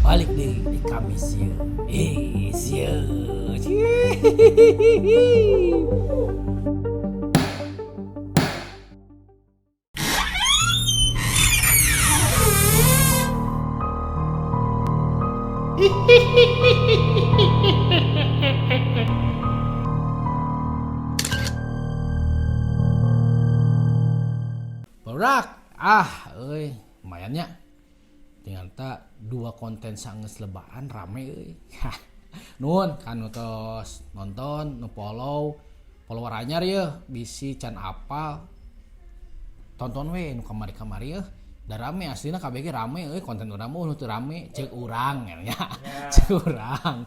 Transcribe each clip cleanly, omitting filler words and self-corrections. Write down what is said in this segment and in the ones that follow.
Balik deui di Kamis ieu. Eh, sieun. Barudak, ah euy, lumayan nya. Ternyata dua konten sanggeus lebaran rame euy. Nuhun kanu tos nonton, nu follow, follower anyar yeuh, bisi can apal. Tonton we nu kamari-kamari yeuh. Da rame aslina kabeh ge rame euy konten urang mah nu teu rame ceuk urang nya. Ceuk urang.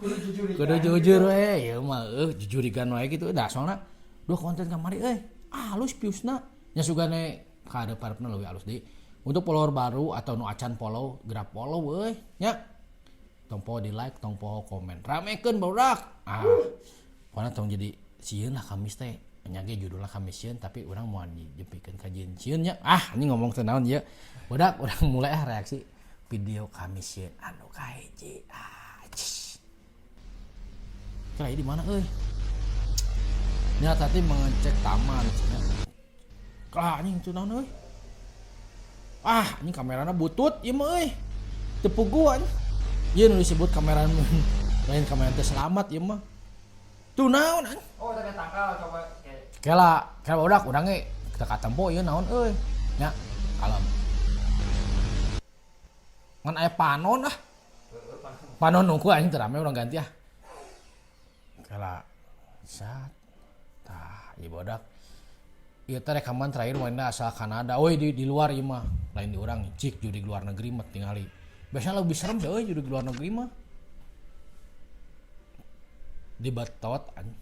Kudu jujur we ieu mah euy jujurigan wae kitu da soalna dua konten kamari euy alus viewsna. Nya sugane kaharep-harepna leuwih alus deui. Untuk follower baru atau nu acan follow, geura follow euy nya. Tong poho di like, tong poho komen. Ramekeun barudak. Ah, pokona tong jadi sieun lah Kamis teh. Nya ge judulna Kamis sieun tapi urang moal dijepikeun ka jieun sieun nya. Ah, anjing ngomong teh naon ieu. Budak urang mulai ah reaksi video Kamis sieun anu kahiji. Ah, cis. Kira di mana euy? Nya tadi mengecek taman cenah. Kalah anjing itu naon euy? Ah, anjing kamerana butut ieu mah euy. Teu puguh anjing. Ieu nu disebut kamera lain kamera teh selamat ieu mah. Tuh naon anjing? Oh, tadi tangkal coba kayak. Kela, kela budak urang ge teu katempo ieu naon euy. Nya, kalem. Ngan aya panon ah. Panon nungku anjing teu rame urang ganti ah. Kela sat. Tah, ieu budak. Ieu teh rekaman terakhir mainna asal Kanada. Euy di luar ieu mah, lain di urang cik judi luar negeri mah tingali. Biasanya lebih serem sih euy judi luar negeri mah. Di betot anjing.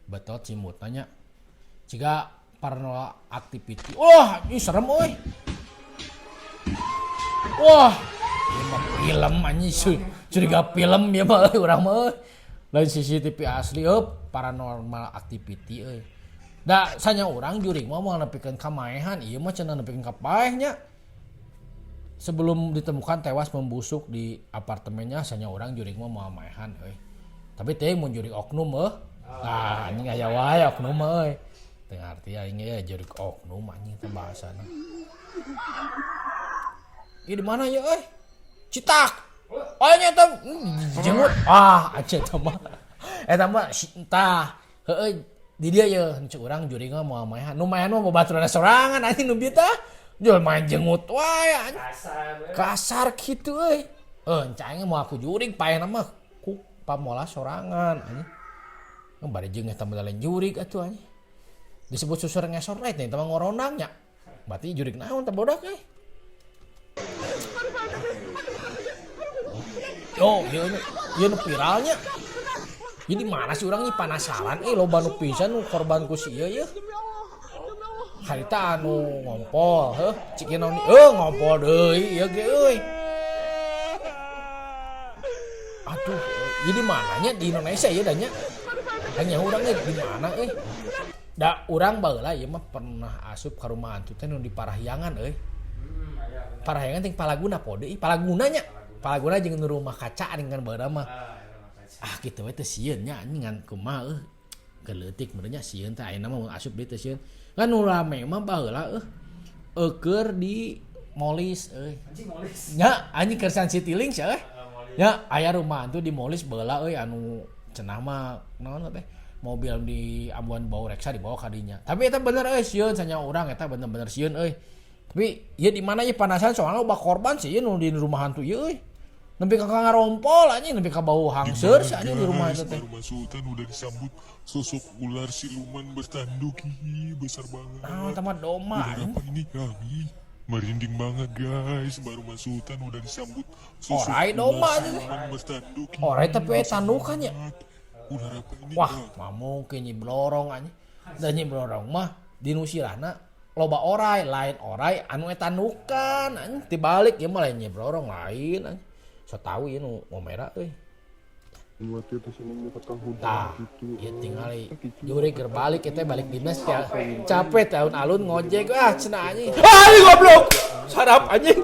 Betot simut nanya. Jika paranormal activity. Wah, ini serem euy. Wah, ieu mah film anjing curiga film ieu mah euy urang mah euy. Lain CCTV asli euy paranormal activity euy. Da sanya urang jurig mah moal nepikeun ka maehan, ieu mah cenah nepikeun ka paeh nya. Sebelum ditemukan tewas membusuk di apartemennya, sanya urang jurig mah moal maehan euy. Tapi teh mun jurig oknum euy. Nah, anjing aya wae oknum mah euy. Teu ngarti aing ge jurig oknum anjing teh bahasana. Ieu di mana ieu euy? Citak. Oh nya eta jengut. Ah, anjing eta mah. Eta mah tah. Heueuh di dia ye cek urang jurig mah moal maehan. Nu maehan mah babaturanna sorangan anjing nu bieu tah. Jual main jengut wae anjing. Kasar we. Kasar kitu euy. Encang aing moal ku jurig paehna mah ku pamolah sorangan anjing. Bari jeung eta mah lain jurig atuh anjing. Disebut susur ngesor lain teh mah ngoronang nya. Berarti jurig naon teh bodak euy. Yo, ieu ieu nu viralnya. Ieu di mana sih urang nih penasaran euy loba nu pisan nu korban ku si ieu yeuh. Harita anu ngompol heuh cik ieu naon ngompol deui ieu ge euy. Aduh, ieu di mananya di Indonesia ieu da nya. Hanya urang ge di mana euy. Da urang baheula ieu mah pernah asup ka rumah hantu teh nu di Parahyangan euy. Parahyangan ting Palaguna po deui, Palaguna nya. Palaguna jeung nu rumah kaca dengan baheula mah. Ah kitu we teh sieun nya anjing ngan kumaha euy. Keur leutik meureun nya sieun teh ayeuna mah asup deui teh sieun. Kan nu rame mah baheula euy. Eueur di Molis euy. Anjing Molis. Nya anjing keur City Link sia euy. Nya aya rumah hantu di Molis baheula euy anu cenah mah naon teh mobil di ambuan bau reksa dibawa ka dinya. Tapi eta bener euy sieun sanya urang eta bener-bener sieun euy. Tapi ieu di mana ieu panasan soalna loba korban sih ieu nu di rumah hantu ieu euy. Nepi ka ngarompol anjing nepi ka bau hangseur sih anjing di rumah eta teh. Rumah Sultan udah disambut sosok ular siluman bertanduk, hihi, besar banget. Nah, eta mah domba Ular anjing. apa ini? Ah, ih, merinding banget guys. Baru Rumah Sultan udah disambut sosok Orai domba ular anjing. siluman bertanduk, hihi, Orai tapi besar tandukan nya. banget. Ular apa ini? Wah, Ah. mah mungkin nyi blorong anjing. Da nyi blorong mah di nu sirahna loba orai, lain orai anu etandukan anjing dibalik ieu mah lain nyi blorong lain anjing. So tau ieu nu ngomera euy. Tah, ieu tingali jurig keur balik eta balik dinas ya. Capek tahun alun ngojek ah cenah anjing. Ah anjing goblok. Sarap anjing.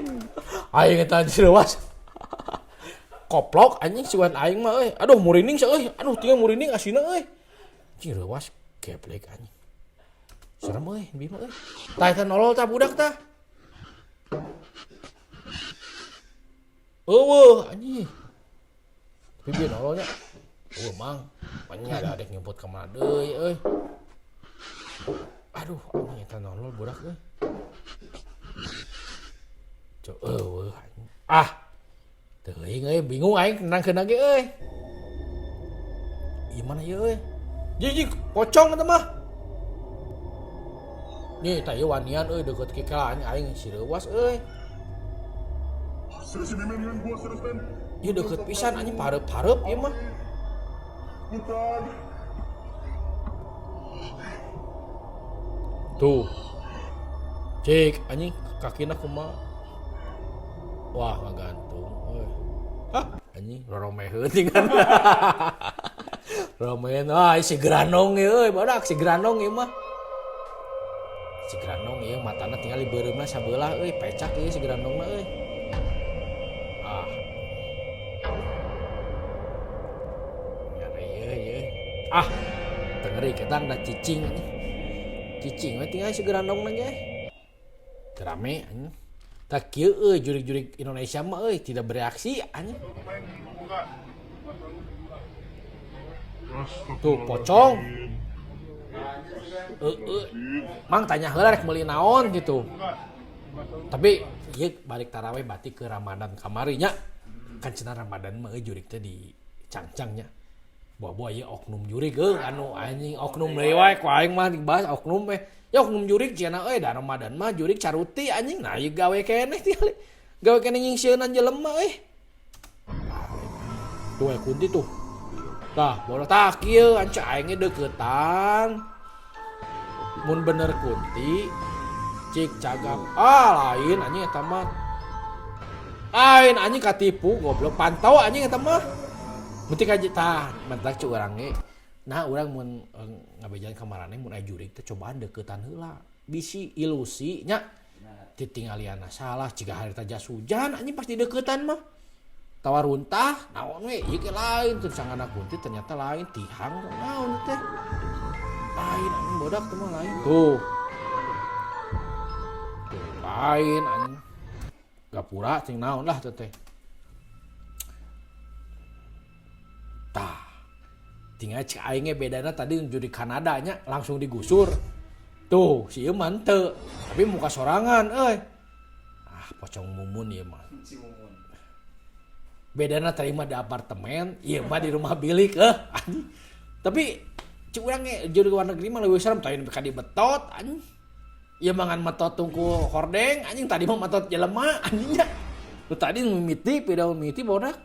Aing eta reuas. Koplok anjing sugan aing mah euy. Aduh murining sih euy. Aduh tinggal murining asina euy. Anjing reuwas geblek anjing. Serem euy Bima euy. Tah eta nolol tah budak tah. Eueuh anjing. Tapi bieu nololnya. Eueuh mang. Anjing ada adek nyumput ka mana deui euy. Aduh anjing eta nolol budak euy. Cok eueuh anjing. Ah. Teuing euy bingung aing nerangkeun ge euy. Ieu mana ieu euy? Jijik pocong eta mah. Nih tah ieu wanian euy deukeut kikal anjing aing si reuwas euy. Serius ini men, men, gua serius men. Ieu deukeut pisan anjing pareup-pareup ieu mah. Bukan. Tuh. Cik anjing kakina kumaha. Wah ngagantung euy. Hah anjing roromeheun tinggal. Romeheun wah si granong ieu euy badak si granong ieu mah. Si granong ieu matana tinggal dibeureumna sabelah euy pecak ieu si granongna euy. Ah. Ngeri euy euy. Ah, teu ngeri ketang da cicing anjing. Cicing we tinggal si granongna ge. Teu rame anjing. Tah kieu euy jurig-jurig Indonesia mah euy tidak bereaksi anjing. Tuh pocong. Heeh. Mang tanya heula rek meuli naon gitu. Tapi ieu balik taraweh berarti ke Ramadan kamari nya. Kan cenah Ramadan mah euy jurig teh di cangcang nya. Buah-buah ieu oknum jurig euy anu anjing oknum deui wae ku aing mah dibahas oknum we. Ya oknum jurig cenah euy da Ramadan mah jurig caruti anjing. Nah ieu gawe keneh tingali. Gawe keneh nyingsieunan jelema euy. Tuh aya kunti tuh. Tah, bodoh tah kieu anca aing ge deuketan. Mun bener kunti cik cagak. Ah lain anjing eta mah. Lain anjing katipu goblok pantau anjing eta mah. Beutik aja tah, mantak cu urang ge. Nah urang mun ngabejan ka maraneh mun aya jurig teh cobaan deuketan heula. Bisi ilusi nya. Titinggalianna salah ciga harita jas hujan anjing pas dideuketan mah. Tawar runtah naon we ieu ge lain teu sangana kunti ternyata lain tihang naon teh. Lain anjing bodak teh mah lain. Tuh. Tuh lain anjing. Gapura cing naon lah teh teh. Tah. Tinggal cek aing ge bedana tadi nuju di Kanada nya langsung digusur. Tuh si ieu mah henteu, tapi muka sorangan euy. Ah pocong mumun ieu mah. Si mumun. Bedana tadi mah di apartemen, ieu mah di rumah bilik anjing. Tapi cek urang ge jeung di luar negeri mah leuwih serem tadi ka dibetot anjing. Ieu mah ngan metot tungku hordeng anjing tadi mah metot jelema anjing nya. Nu tadi mimiti pida mimiti bodak.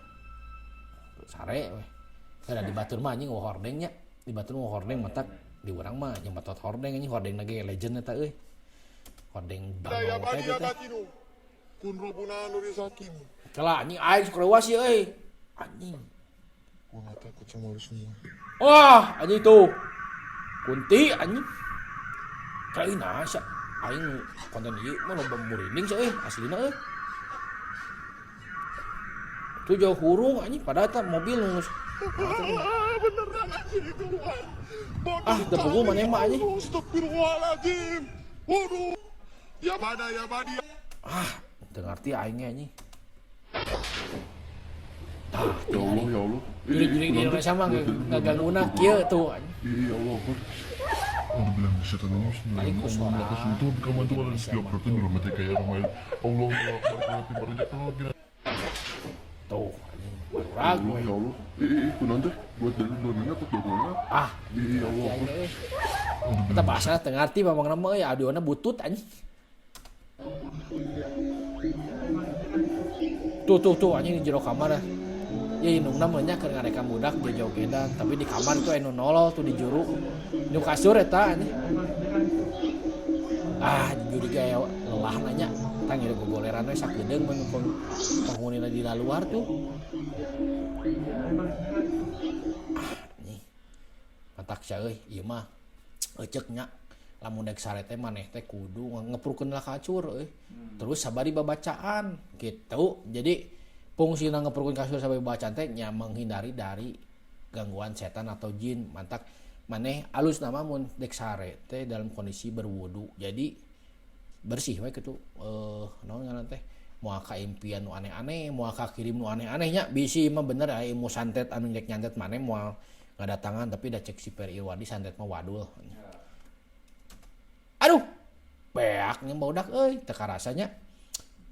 Sare weh. Ada di batur mah anjing hordeng nya. Di batur mah hordeng matak di urang mah jeung metot hordeng anjing hordeng lagi legend eta euy. Hordeng Ya bango teh badi ya teh. batinu. Kun robuna nurizakim. Kela anjing aing sok reuas ieu euy. Anjing. Gua gak takut sama lu semua. Wah, anjing tuh. Kunti anjing. Kayak naha sia. Aing konten ieu mah loba murinding sia euy aslina euy. Tuh jauh hurung anjing padahal eta mobil nu geus Beneran anjing keluar. Bodoh Ah, teu puguh maneh mah anjing. Astagfirullahaladzim. Waduh. Ya bada ya badi. Ah, teu ngarti aing ge anjing. Tah, Ya Allah ya Allah. jurig-jurig di Indonesia mah ngagangguna kieu tuh anjing. Ya Allah. Paling ku suara Tuh, anjing. Ragu. Ya Allah. Kunaon teh? Buat dari dua atau dua Ah, Ya Allah. aing euy. Kita bahasana teu ngarti mamang mah euy audiona butut anjing. Tuh tuh tuh anjing di jero kamar. Ya indungna mah nya keur ngarekam budak jojogedan, tapi di kamar tuh anu nolol tuh di juru. Nu kasur eta anjing. Ah, juri gaya lelah nanya. Tang ieu gogoleran we sakedeung mun penghunina di luar tuh. Ah, nih. Matak sia euy, ieu mah eceuk nya. Lamun dek sare teh maneh teh kudu ngeprukeun lah kacur euy. Terus sabari babacaan gitu. Jadi Fungsina ngepurkeun kasur sababaraha teh nya menghindari dari gangguan setan atau jin. Mantak maneh alus nama mun dek sare teh dalam kondisi berwudu. Jadi bersih we kitu, naon ngaran teh, moal ka impian nu aneh-aneh, moal ka kirim nu aneh-aneh nya. Bisi mah bener aya ilmu santet anu rek nyantet maneh moal ngadatangan, tapi da cek si Peri Irwandi santet mah wadul. Aduh, beak nya barudak euy, teu karasanya.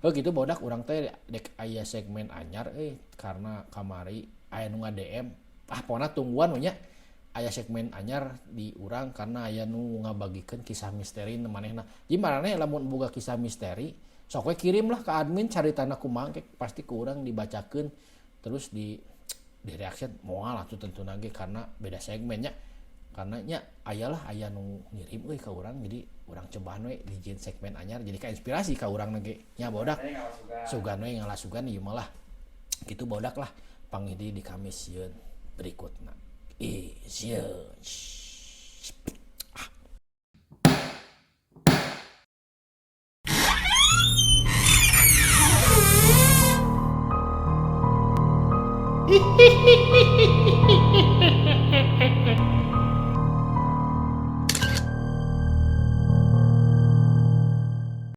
Heuh kitu barudak, urang teh dek aya segmen anyar euy, karena kamari aya nu nga-DM, ah pokona tungguan we nya aya segmen anyar di urang karena aya nu ngabagikeun kisah misteri nu manehna. Jadi maraneh lamun boga kisah misteri, sok we kirim lah ke admin caritana kumaha ke, pasti ku urang dibacakeun terus di reaction moal atuh tentuna ge karena beda segmennya. Karena nya ayalah aya nu ngirim euy ka urang, jadi urang cobaan we dijieun segmen anyar jadi ka inspirasi ka urang ge nya barudak. Sugan we ngalasugan ieu mah lah. Kitu barudak lah, panggih deui di Kamis sieun berikutna. Ih, sieun. Hihihihi.